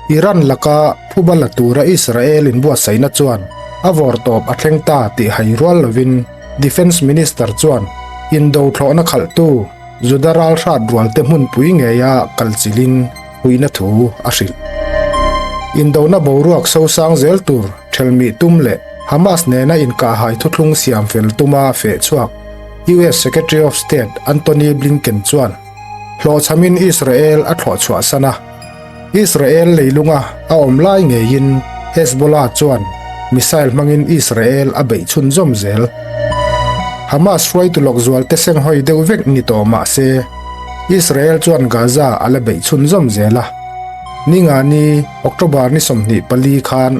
Iran laka phuba la tura Israel inbuatsaihna chuan a vawrtawp a thleng ta tih hai rual lovin Defence Minister chuan indo thlawhna khalhtu Juda ralhrat rualte hmunpui ngeia kalchilhin puihna thu a hrilh. Indona boruak sosang zel tur thelmih tum leh Hamas nena inkahhai thuthlung siam fel tuma feh chhuak US Secretary of State Antony Blinken chuan hlawhchhamin Israel a thlawh chhuahsan a. Israel leilunga a awm lai ngeiin Hezbollah chuan missile hmangin Israel a beih chhunzawm zel. Hamas hruaitu lawk zualte senghawi deuh vek ni tawh mah se, Israel chuan Gaza a la beih chhunzawm zel a. Ningani, October ni 24 khan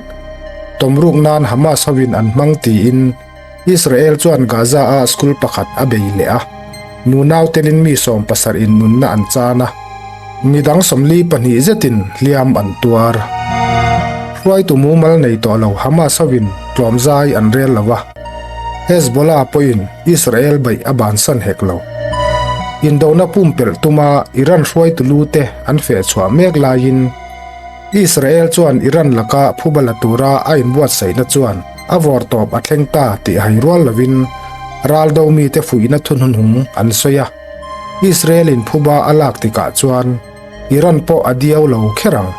tawmruk nan Hamas hovin an hmang tiin Israel chuan Gaza-a school pakhat a bei leh a, nunau telin mi 70 in nunna an chan a, midang 42 zetin hliam an tuar. Hruaitu mumal nei tawh lo Hamas hovin tlawmzai an rel lo a, Hezbollah pawhin Israel beih a bansan hek lo. Indona pumpelh tuma Iran hruaitu lu te an feh chhuah mek laiin, Israel chuan Iran laka phuba la tura a inbuatsaihna chuan a vawrtawp a thleng ta tih hai rual lovin raldo mite fuihna thuhnunhung an sawi a. Israel-in phuba a lak tikah chuan Iran pawh a diau lo kher ang.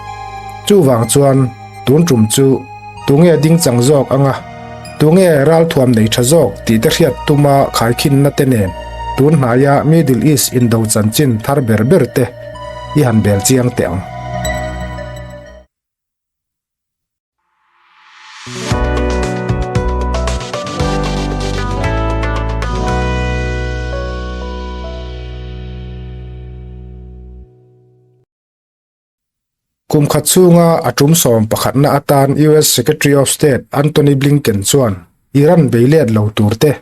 Chuvang chuan tun tum chu tunge dingchang zawk anga tunge ralthuam nei tha zawk tih te hriat tuma khaikhinna te nen tun hnaia Middle East indo chanchin thar ber ber te i han bel chiang teh ang. Kum khat chhunga a tum 11na atan US Secretary of State Antony Blinken chuan Iran bei let lo tur te,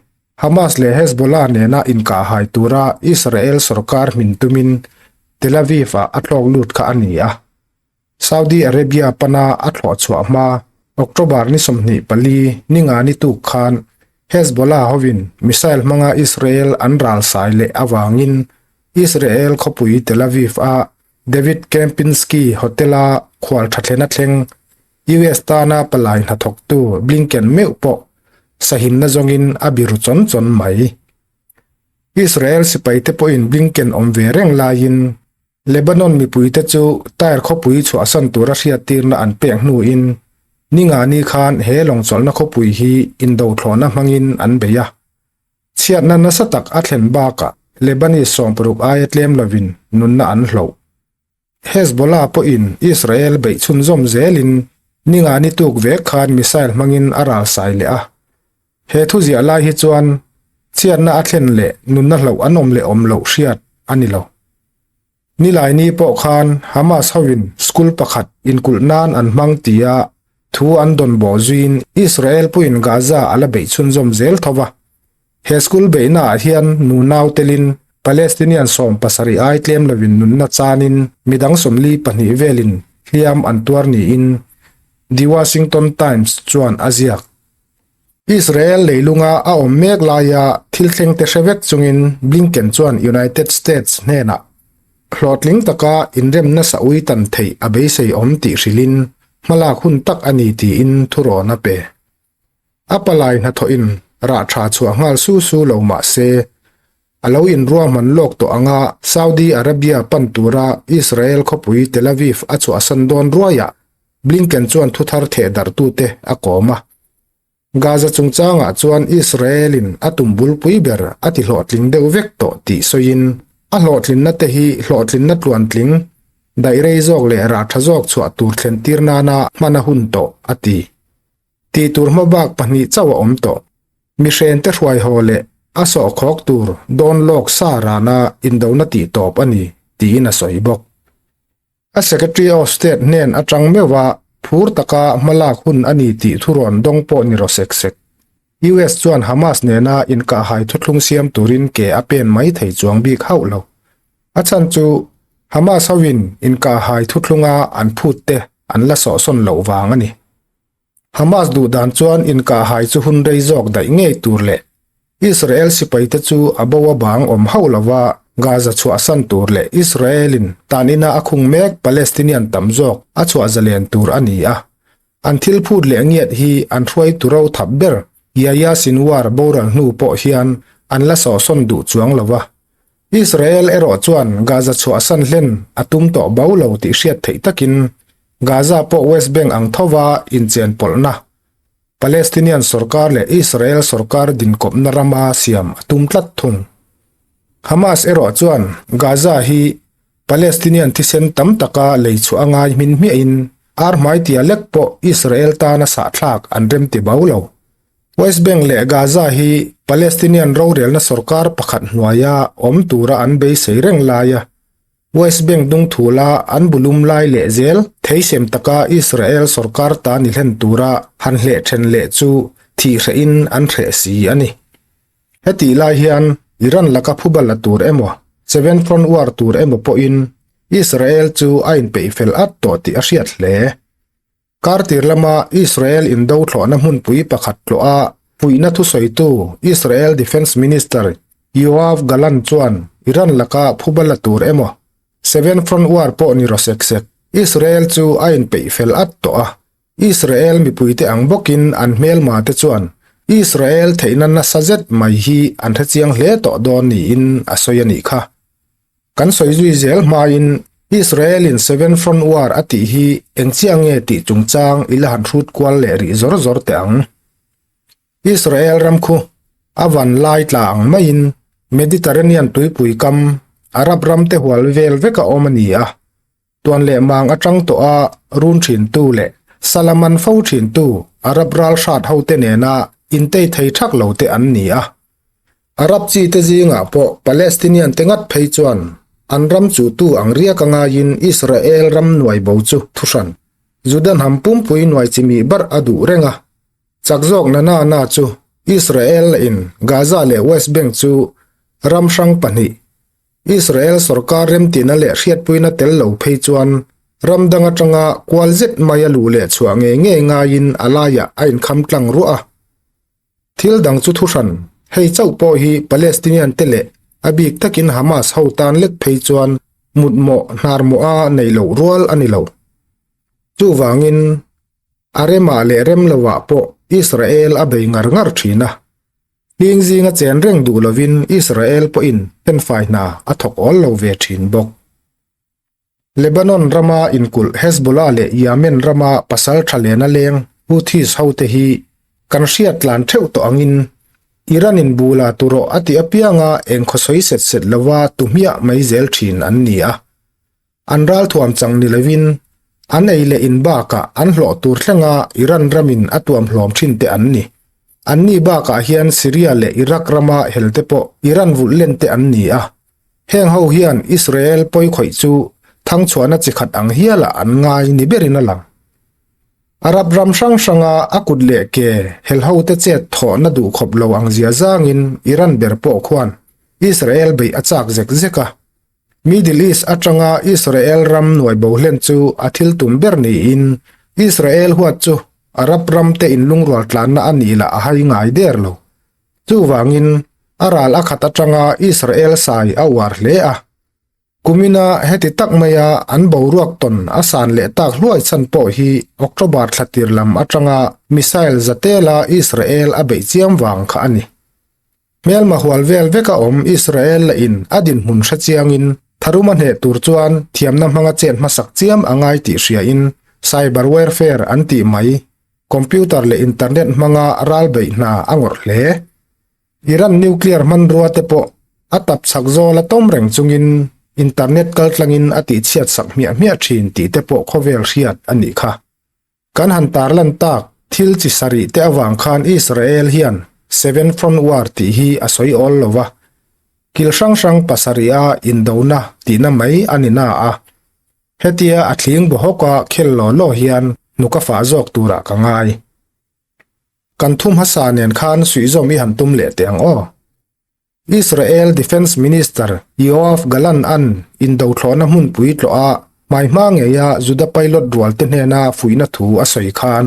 Hamas leh Hezbollah nena inkahhai tura Israel sorkar hmin tumin Tel Aviv-ah a tlawk lut kha a ni a. Saudi Arabia pana a thlawh chhuah hma October ni 24 ninga ni tuk khan Hezbollah hovin missile hmanga Israel an ral sai leh avangin Israel khawpui Tel Aviv-a David Kempinski Hotel-a khual thathlena thleng US tana palai hnathawktu Blinken meuh pawh sahimna zawngin a biru chawn chawn mai. Israel sipaite pawhin Blinken awm ve reng laiin Lebanon mipuite chu Tyre khawpui chhuahsan tura hriattirna an pek hnuin ningani khan he lawngchawlhna khawpui hi indothlawhna hmangin an bei a. Chhiatna nasa tak a thlen bakah Lebanese 60 aia tlem lovin nunna an hloh. Hezbollah pawhin Israel beih chhunzawm zelin ningani tuk vek khan missile hmangin a ral sai leh a. He thu ziah lai hi chuan chhiatna a thlen leh nunna hloh an awm leh awm loh hriat a ni lo. Nilaini pawh khan Hamas hovin school pakhat inkulh nan an hmang tia thu an dawn bawh zuiin Israel puiin Gaza a la beih chhunzawm zel tho va. He school beihnaah hian nunau telin Palestinian 70 ai tlem lovin nunna chanin midang 42 velin hliam an tuar niin The Washington Times chuan a ziak. Israel leilunga a awm mek laia thil thleng te hre vek chungin Blinken chuan United States hnenah hlawhtling taka inremna saui tan theih a beisei awm tih hrilhin hmalak hun tak a ni tiin thurawn a pe. A palai hnathawhin rah tha chhuah nghal su su lo mah se, a lo inruahman lawk tawh anga Saudi Arabia pan tura Israel khawpui Tel Aviv a chhuahsan dawn ruaiah Blinken chuan thuthar theh darhtute a kawm a. Gaza chungchangah chuan Israel-in a tum bulpui ber a ti hlawhtling deuh vek tawh tih sawiin a hlawhtlinna te hi hlawhtlinna tluantling, daih rei zawk leh rah tha zawk chhuah tur thlen tir nana hman a hun tawh, a ti. Tih tur hma bak pahnih chauh a awm tawh. Mihrente hruai haw leh a sawhkhawk tur dawn lawk sa rana indona tih tawp a ni, tiin a sawi bawk. A Secretary of State hnen atang meuha phur taka hmalak hun a ni tih thurawn dawng pawh ni rawh sek sek. US chuan Hamas nena inkahhai thuthlung siam turin ke a pen mai thei chuang bik hauh lo. A chhan chu Hamas hoin inkahhai thuthlunga an phut te an la sawhsawn loh vang a ni. Hamas duh dan chuan inkahhai chu hun rei zawk daih ngei tur leh Israel sipaite chu a bo a bang awm hauh lova. Gaza chhuahsan tur leh Israel-in tan ina a khung mek Palestinian tam zawk a chhuah zalen tur a ni a. An thil phut leh ngiat hi an hruaitu ro thap ber Yahya Sinwar boral hnu pawh hian an la sawhsawn duh chuang lo va. Israel erawh chuan Gaza chhuahsan hlen a tum tawh bo lo tih hriat theih takin Gaza pawh West Bank ang thova inchenpawlhna Palestinian sorkar leh Israel sorkar dinkawpna rama siam a tum tlat thung. Hamas erawh chuan Gaza hi Palestinian thisen tam taka lei chhuah a ngai hmin hmiahin ar hmai tia lek pawh Israel tana sahthlak an remti bo lo. West Bank leh Gaza hi Palestinian rorelna sorkar pakhat hnuaia awm tura an beisei reng laia West Bank dungthula an bulum lai leh zel theisem taka Israel sorkar ta ni hlen tura han hleh then leh chu thih hrehin an hreh si a ni. Hetih lai hian Iran laka phubal la tur emaw, Seven Front War tur emaw pawhin Israel chu a inpeih fel at tawh tih a hriat hle. Kartir lama Israel indo thlawhna hmunpui pakhat tlawha puihna thusawitu Israel Defence Minister Yoav Gallant chuan Iran laka phuba la tur emaw Seven Front War pawh ni rawh sek sek Israel chu a inpeih fel at tawh a. Israel mipuite ang bawkin an hmelma te chuan Israel theihna nasa zet mai hi an hrechiang hle tawh dawn niin a sawi a nih kha. Kan sawi zui zel hmain Israel-in Seven Front War a tih hi eng chiah nge tih chungchang i la han hrut kual leh rih zawr zawr teh ang. Israel ram khu a van lai tla ang maiin Mediterranean tuipui kam Arab ram te hual vel veka awm a ni a, tuan leh mang atang tawha run thintu leh Salaman fo thintu Arab ral hrat hote nena intei thei thak lo te an ni a. Arab chi te zingah pawh Palestinian te ngat phei chuan an ram chuhtu ang riak a ngaiin Israel ram nuai bo chu thuhran Juda hnam pumpui nuai chi mih barh a duh reng a. Chak zawk na na na chu Israel in Gaza leh West Bank chu ram hrang pahnih Israel sorkar remtihna leh hriatpuina tel lo phei chuan ram dang atanga kual zet mai a luh leh chhuah ngei ngei ngaiin a laiah a inkham tlang ruah a. Thil dang chu thuhran, hei chauh pawh hi Palestinian te leh a bik takin Hamas ho tan lek phei chuan mutmawh hnarmawh a neih loh rual a ni lo. Chuvangin, a remah leh rem lovah pawh Israel a bei ngar ngar thin a. Hling zinga chen reng duh lovin Israel pawhin penfai hna a thawk awl lo ve thin bawk. Lebanon rama inkulh Hezbollah leh Yemen rama pasal tha lena leng Houthis hote hi kan hriat tlan theuh tawh angin Iran-in bula turawh a tih apianga eng khawsawi set set lova tu hmiah mai zel thin an ni a. An ralthuam chang ni lovin an ei leh in bakah an hlawh tur thlenga Iran ramin a tuam hlawm thin te an ni. Anni bakah hian Syria leh Iraq rama helte pawh Iran vulh len te an ni a. Heng ho hian Israel pawi khawih chu thangchhuahna chi khat ang hialah an ngai ni berin a lang. Arab ram hrang hranga a kut leh ke helhote chet thawhna duh khawp lo ang zia zangin Iran ber pawh khuan Israel beih a chak zek zek a. Middle East atanga Israel ram nuai bo hlen chu a thil tum ber niin Israel huat chu Arab ramte inlungrual tlanna a nih lah a hai ngai der lo. Chuvangin, a ral a khat atanga Israel sai a uar hle a. Kumina heti tak maia an boruak tawn a san leh tak hluai chhan pawh hi October thla tir lam atanga missile zatela Israel a beih chiam vang kha a ni. Hmelma hual vel veka awm Israel la in a dinhmun hre chiangin tharuma hneh tur chuan thiamna hmanga chet hmasak chiam a ngai tih hriain cyber warfare an tih mai Computer leh internet hmanga ral beih hna a ngawrh hle. Iran nuclear hmanrua te pawh a tap chak zawl a tawm reng chungin internet kaltlangin a tihchhiat sak hmiah hmiah thin tih te pawh khawvel hriat a nih kha. Kan han tarlan tak thil chi sarih te avang khan Israel hian Seven Front War tih hi a sawi awl lo va, kil hrang hrang pasarih a indona tihna mai a ni na a. Hetia a thling bawhawka khel law law hian hnuk a fah zawk turah ka ngai. Kan thu hmasa nen khan suihzawm i han tum leh teh ang aw. Israel Defence Minister Yoav Gallant-a'n indothlawhna hmunpui tlawha hmaihma ngeia Juda pilot rualte hnena fuihna thu a sawi khan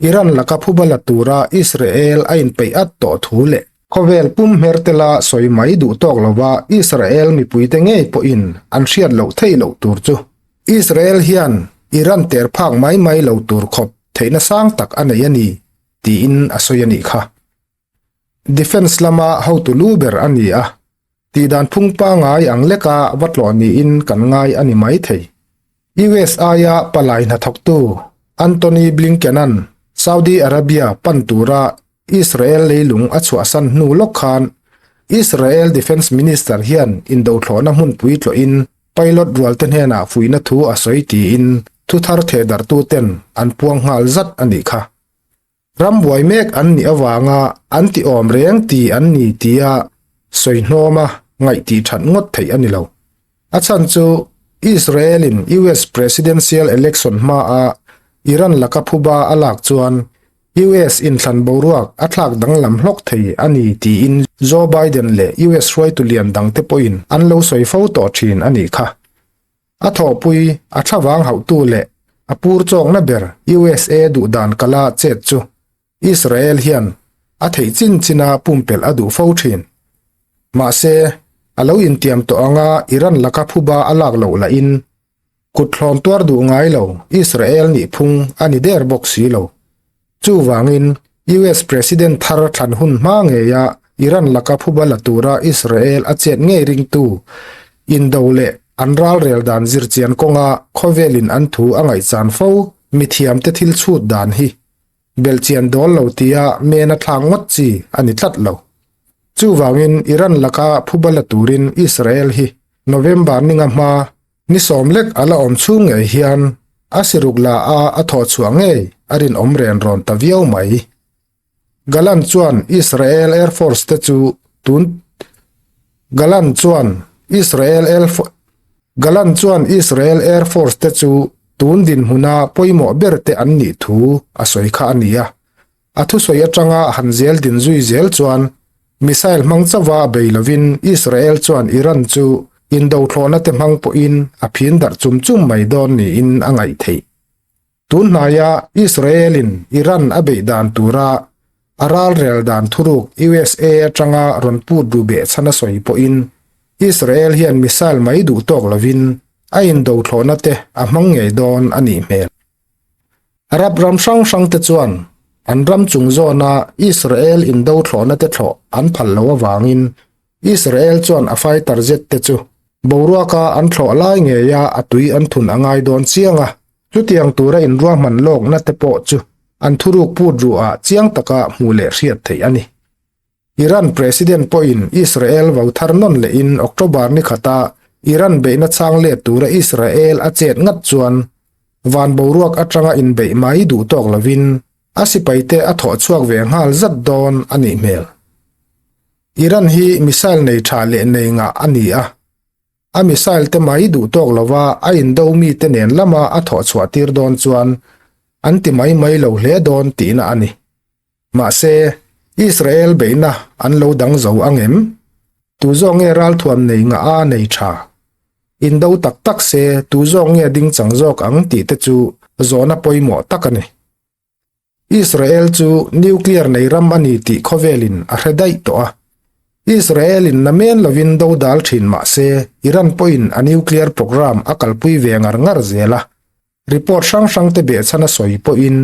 Iran laka phuba la tura Israel a inpeih at tawh thu leh. Khawvel pum hmer tela sawi mai duh tawk lova Israel mipuite ngei pawhin an hriat loh theih loh tur chu Israel hian Iran ter phak mai mai lo tur khawp theihna sang tak a nei a ni tiin a sawi a nih kha. Defence lama hotu lu ber a ni a, tihdan phung pangai ang leka va tlawh niin kan ngai a ni mai thei. US aia palai hnathawktu Antony Blinken-a'n Saudi Arabia pan tura Israel leilung a chhuahsan hnu lawk khan Israel Defence Minister hian indothlawhna hmunpui tlawhin pilot rualte hnenah fuihna thu a sawi tiin thuthar thehdarhtuten an puang nghal zat a nih kha. Ram buai mek an nih avanga an ti awm reng ti an ni tia sawi hnawma ngaih tih that ngawt theih a ni lo. A chhan chu Israel-in US Presidential Election hmaa Iran laka phuba a lak chuan US inthlan boruak a thlak danglam hlawk thei a ni tiin Joe Biden leh US hruaitu lian dangte pawhin an lo sawi fo tawh thin a nih kha. A thawhpui, a thlavang hauhtu leh a pur chawkna ber USA duhdan kala chet chu Israel hian a theih chin china pumpelh a duh fo thin. Mahse, a lo intiam tawh anga Iran laka phuba a lak loh lahin kut thlawn tuar duh ngai lo Israel nih phung a ni der bawk si lo. Chuvangin, US President thar thlan hun hma ngeia Iran laka phuba la tura Israel a chet ngei ringtu indo leh an ralrel dan zirchian kawnga khawvelin an thu a ngaihchan fo mithiamte thil chhut dan hi belhchian dawl lo tia men a thlak ngawt chi a ni tlat lo. Chuvangin, Iran laka phuba la turin Israel hi November ninga hma Ni sawm lek a la awm chhung ngei hian a siruk la a a thawh chhuah ngei a rinawm ren rawn ta viau mai. Gallant chuan Israel Air Force te chu tun Gallant chuan Israel Air Gallant chuan Israel Air Force te chu tun dinhmuna pawimawh ber te an nih thu a sawi kha a ni a. A thusawi atanga han zel din zui zel chuan missile hmang chauha bei lovin Israel chuan Iran chu indothlawhna te hmang pawhin a phin darh chum chum mai dawn niin a ngaih theih. Tun hnaia Israel-in Iran a beih dan tura a ralrel dan thuruk USA atanga rawn put ru behchhan a sawi pawhin Israel hian missile mai duh tawk lovin a indothlawhna te a hmang ngei dawn a nih hmel. Arab ram hrang hrangte chuan an ram chung zawna Israel indo thlawhna te thlawh an phal lo avangin Israel chuan a fighter jet te chu boruaka an thlawh lai ngeia a tui an thun a ngai dawn chiang a, chutiang tura inruahman lawkna te pawh chu an thuruk put ruhah chiang taka hmuh leh hriat theih a ni. Iran President pawhin Israel vo thar nawn lehin October ni khata Iran beihna chhang let tura Israel a chet ngat chuan van boruak atanga inbeih mai duh tawk lovin a sipaite a thawh chhuak ve nghal zat dawn a nih hmel. Iran hi missile nei tha leh nei ngah a ni a, a missile te mai duh tawk lova a indo mite nen lama a thawh chhuah tir dawn chuan an ti mai mai lo hle dawn tihna a ni. Mahse, Israel beihna an lo dang zo ang em? Tu zawk nge ralthuam nei ngah a nei tha? Indo tak tak se tu zawk nge ding chang zawk ang tih te chu zawhna pawimawh tak a ni. Israel chu nuclear nei ram a ni tih khawvelin a hre daih tawh a. Israel-in namen lovin do dal thin mah se Iran pawhin a nuclear program a kalpui ve ngar ngar zel a. Report hrang hrangte behchhan a sawi pawhin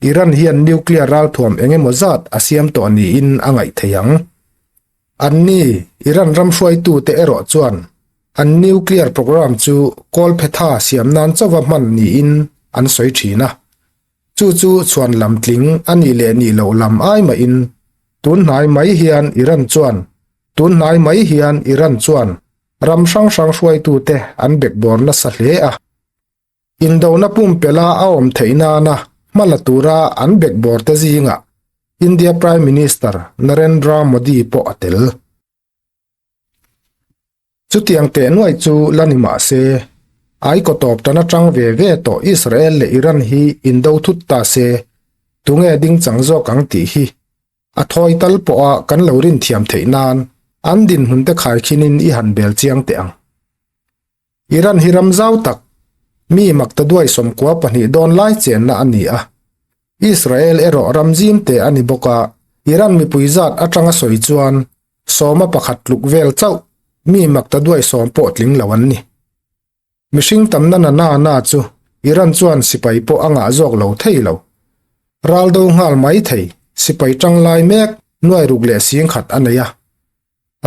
Iran hian nuclear ralthuam eng emaw zat a siam tawh niin a ngaih theih ang. Anni, Iran ram hruaitute erawh chuan an nuclear program chu kawlphetha siam nan chauva hman niin an sawi thin a. Chu chu chhuan lam tling a nih leh nih loh lam ai mahin tun hnai mai hian Iran chuan tun hnai mai hian Iran chuan ram hrang hrang hruaitute an bekbawr nasa hle a. Indona pumpelha a awm theih nana hma la tura an bekbawrte zingah India Prime Minister Narendra Modi pawh a tel. Chutiang teh nuaih chu la ni mah se, aikaw tawp tan atang ve ve tawh Israel leh Iran hi indo thut ta se, tunge ding chang zawk ang tih hi a thawi tal pawha kan lo rin thiam theih nan an dinhmun te khaikhinin i han bel chiang teh ang. Iran hi ram zau tak, mi makta duai 92 dawn lai chenna a ni a. Israel erawh ram zim te a ni bawk a. Iran mipui zat atanga sawi chuan sawma pakhat tluk vel chauh mi maktaduai sawm pawh tling lo an ni. Mihring tamna na na na chu Iran chuan sipai pawh a ngah zawk lo thei lo. Ral do nghal mai thei sipai tanglai mek nuai ruk leh sing khat a nei a.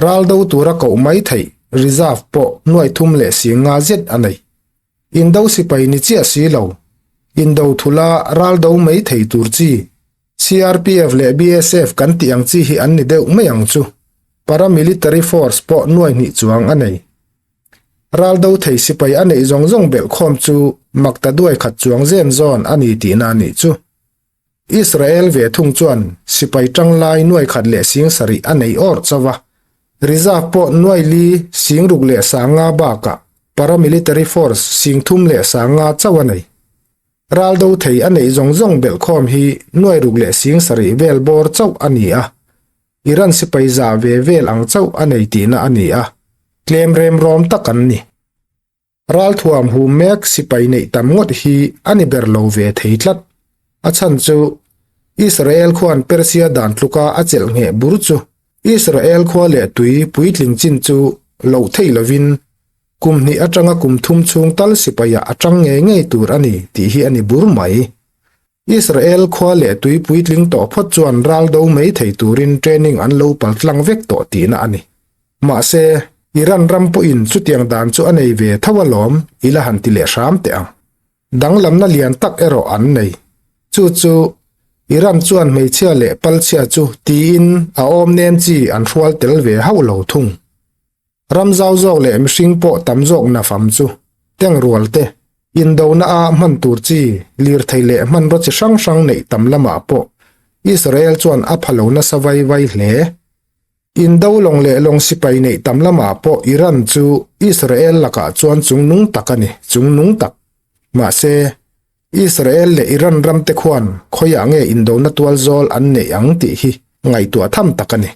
Ral do tura koh mai theih reserve pawh nuai thum leh sing nga zet a nei. Indo sipai ni chiah si lo, indo thula ral do mai thei tur chi CRPF leh BSF kan tih ang chi hi an ni deuh mai ang chu. Paramilitary force pawh nuai hnih chuang a nei. Ral do thei sipai a neih zawng zawng belh khawm chu mak ta duai khat chuang zen zawn a ni tihna a nih chu. Israel ve thung chuan sipai tanglai nuai khat leh sing sarih a nei awrh chauh a, reserve pawh nuai li sing ruk leh sanga bakah paramilitary force sing thum leh sanga chauh a nei. Ral do thei a neih zawng zawng belh khawm hi nuai ruk leh sing sarih vel bawr chauh a ni a, Iran sipai zah ve vel ang chauh a nei tihna a ni a, tlem rem rawm tak an ni. Ralthuam hum mek sipai neih tam ngawt hi a ni ber lo ve thei tlat. A chhan chu Israel khuan Persia dan tluka a chelh ngheh bur chu Israel khua leh tui puitling chin chu loh theih lovin kum hnih atanga kum thum chhung tal sipaiah a tang ngei ngei tur a ni tih hi a ni bur mai. Israel khua leh tui puitling tawh phawt chuan ral do mai thei turin training an lo pal tlang vek tawh tihna a ni. Mahse, Iran ram pawhin chutiang dan chu a nei ve tho alawm i la han ti leh hram teh ang. Danglamna lian tak erawh an nei. Chu chu Iran chuan hmeichhia leh palchhia chu tiin a awm nem chi an hrual tel ve hauh lo thung. Ram zau zawk leh mihring pawh tam zawk nafam chu tengrual te, indona a hman tur chi lirthei leh hmanraw chi hrang hrang neih tam lamah pawh Israel chuan a pha lo nasa vai vai hle. Indo lawng leh lawng sipai neih tam lamah pawh Iran chu Israel lakah chuan chungnung tak a ni, chungnung tak. Mahse, Israel leh Iran ram te khuan khawiah nge indona tual zawl an neih ang tih hi ngaihtuah tham tak a ni.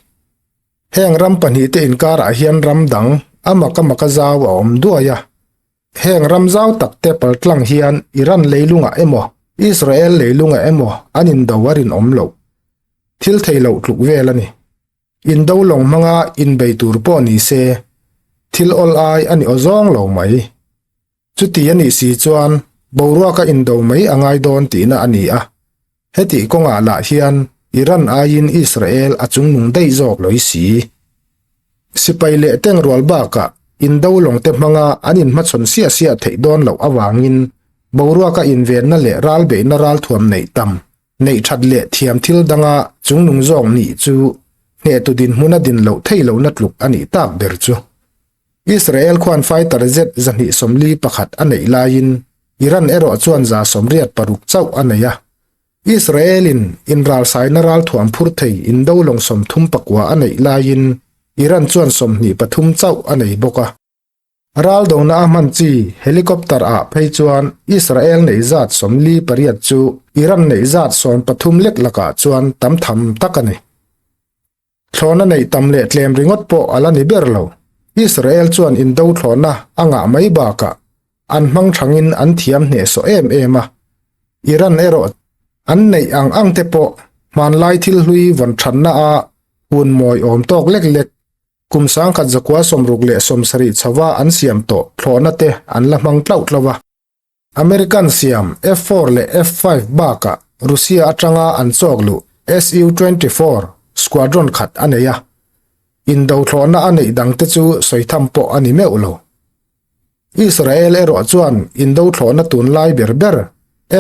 Heng ram pahnihte inkarah hian ram dang a maka maka zau a awm duai a. Heng ram zau takte paltlang hian Iran leilungah emaw, Israel leilungah emaw an indo a rinawm loh. Thil thei loh tluk vel a ni. Indo lawng hmanga inbei tur pawh ni se, thil awl ai a ni awzawng lo mai. Chuti a nih si chuan boruaka indo mai a ngai dawn tihna a ni a, hetih kawngah lah hian Iran aiin Israel a chungnung daih zawk lawih si. Sipai leh tengrual bakah indo lawngte hmanga an inhmachhawn siah siah theih dawn loh avangin boruaka invenna leh ralbeihna ralthuam neih tam, neih that leh thiam thil danga chungnung zawk nih chu hnehtu dinhmuna din loh theih lohna tluk a nih tak ber chu. Israel khuan fighter jet 241 a neih laiin Iran erawh chuan 186 chauh a nei a. Israel-in inralsaina ralthuam phur thei indo lawng 34 a neih laiin Iran chuan 23 chauh a nei bawk a. Raldona a hman chi helicopter ah phei chuan Israel neih zat 48 chu Iran neih zat 13 lek lakah chuan tam tham tak a ni. Thlawhna neih tam leh tlem ringawt pawh a la ni ber lo. Israel chuan indo thlawhna a ngah mai bakah an hmang thangin an thiam hnehsawh em em a. Iran erawh an neih ang ang te pawh hmanlai thil hlui vawn thatna a hun mawi awm tawk lek lek kum 1967 chhova an siam tawh thlawhna te an la hmang tlauh tlauh a. American siam F-four leh F-five bakah Russia atanga an chawk luh Su-24 squadron khat a nei a, indothlawhna a neih dangte chu sawi tham pawh a ni meuh lo. Israel erawh chuan indothlawhna tunlai ber ber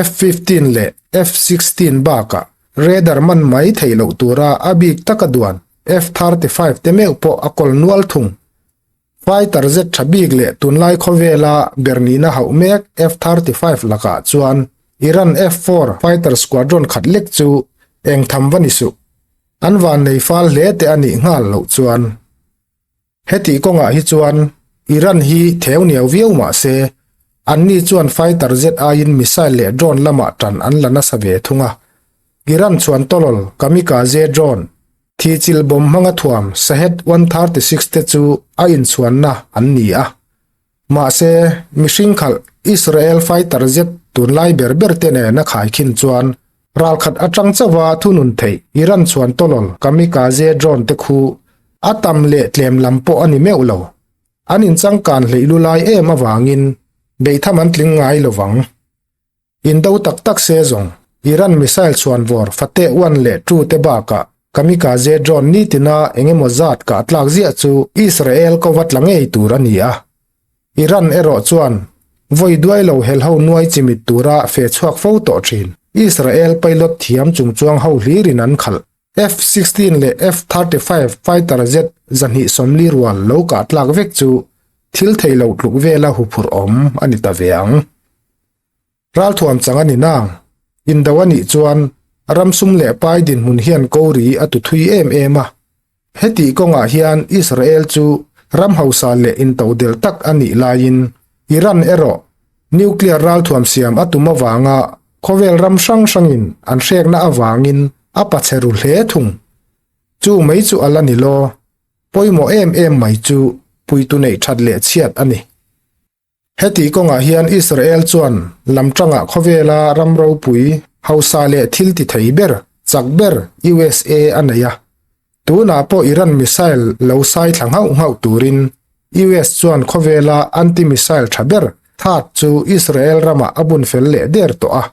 F-15 leh F-16 bakah radar man mai theih loh tura a bik taka duan F-35 te meuh pawh a kawl nual thung. Fighter jet tha bik leh tunlai khawvela Bernina hauh mek F-35 lakah chuan Iran F-4 fighter squadron khat lek chu eng tham va ni suh. An van nei fal hle te a nih nghal loh chuan. Hetih kawngah hi chuan Iran hi theu niau viau mah se, anni chuan fighter jet aiin missile leh drone lamah tan an la nasa ve thung a. Iran chuan tawlawl kamikaze drone Thihchilh bawm hmanga thuam Shahed 136 te chu a inchhuanna an ni a. Mahse, mihring khalh Israel fighter jet tunlai ber ber te nena khaikhin chuan Ralkhat atang chauha thunun theih Iran chuan tawlawl kamikaze drone te khu a tam leh tlem lam pawh a ni meuh lo. An inchangkan hleih lu lai em avangin beihtham an tling ngai lo vang. Indo tak tak se zawng Iran missile chhuanvawr Fateh one leh two te bakah kamikaze drone nitina engemaw zat kah tlak ziah chu Israel ko va tla ngei tur a ni a. Iran erawh chuan vawi duai lo helho nuai chimit tura feh chhuak fo tawh thin. Israel pilot thiam chungchuang ho hlirin an khalh. F-16 leh F-35 fighter jet 240 rual lo kah tlak vek chu thil theih loh tluk vela huphurh awm a ni ta ve ang. Ralthuam chang a ni nang. Indo a nih chuan ram sum leh pai dinhmun hian kori a tu thui em em a. Hetih kawngah hian Israel chu ram hausa leh intodelh tak a nih laiin Iran erawh nuclear ralthuam siam a tum avanga khawvel ram hrang hrangin an hrekna avangin a pachhe ru hle thung. Chu mai chu a la ni law. Pawimawh em em mai chu puitu neih that leh chhiat a ni. Heti kawngah hian Israel chuan lamtangah khawvela ram ropui, hausa leh thil ti thei ber, chak ber USA a nei a. Tunah pawh Iran missile lo sai thla nghauh nghauh turin US chuan khawvela anti-missile tha ber THAAD chu Israel ramah a bun fel leh der tawh a.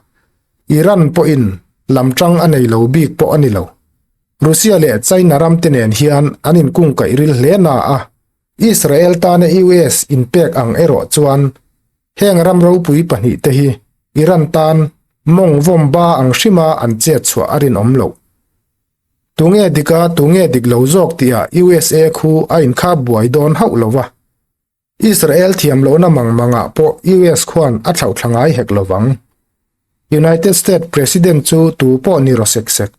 Iran pawhin lamtang a nei lo bik pawh a ni lo. Russia leh China ramte nen hian an inkungkaih ril hle na a. Israel tana US inpek ang erawh chuan heng ram ropui pahnihte hi Iran tan mawng vawm ba ang hrima an chet chhuah a rinawm loh. Tunge dika tunge dik lo zawk tihah USA khu a inkhap buai dawn hauh lo va. Israel thiam lohna mang mangah pawh US khuan a thlauhthla ngai hek lo vang. United States President chu tu pawh ni rawh sek sek.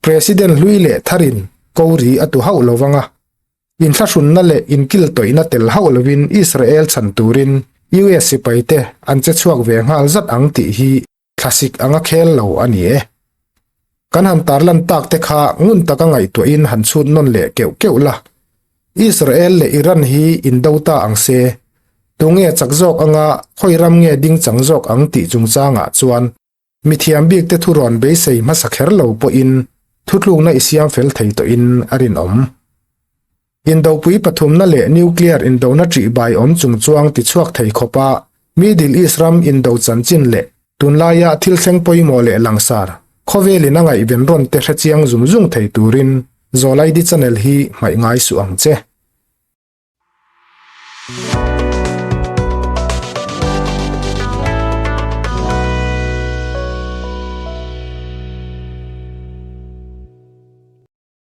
President hlui leh tharin ko ri a tu hauh lo vang a. Inthlahrunna leh inkiltawihna tel hauh lovin Israel chhan turin US sipaite an che chhuak ve nghal zat ang tih hi thlasik anga khel lo a ni e. Kan han tarlan tak te kha ngun taka ngaihtuahin han chhut nawn leh keuh keuh la. Israel leh Iran hi indo ta ang se, tunge chak zawk anga khawi ram nge ding chang zawk ang tih chungchangah chuan Mithiam bikte thurawn beisei hmasa kher lo pawhin thutlukna i siam fel thei tawhin a rinawm. Indopui pathumna leh nuclear indona ṭihbai awm chungchuang tichhuak thei khawpa Middle East ram indo chanchin leh tunlaia thil thleng pawimawh leh langsar khawvelin a ngaihven rawn te hrechiang zung zung thei turin Zawlaidi channel hi hmaih ngai suh ang che.